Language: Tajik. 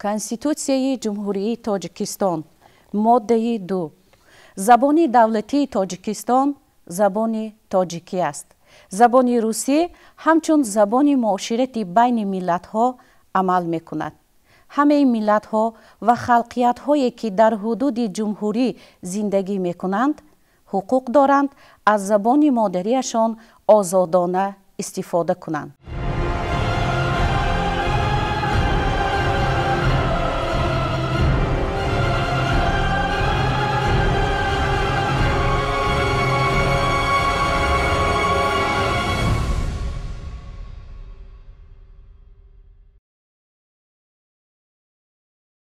Конститутсияи Ҷумҳурии Тоҷикистон, моддаи 2. Забони давлатии Тоҷикистон забони тоҷикӣ аст. Забони русӣ ҳамчун забони муоширати байни миллатҳо амал мекунад. Ҳамаи миллатҳо ва халқиятҳое, ки дар ҳудуди ҷумҳурӣ зиндагӣ мекунанд, ҳуқуқ доранд аз забони модариашон озодона истифода кунанд.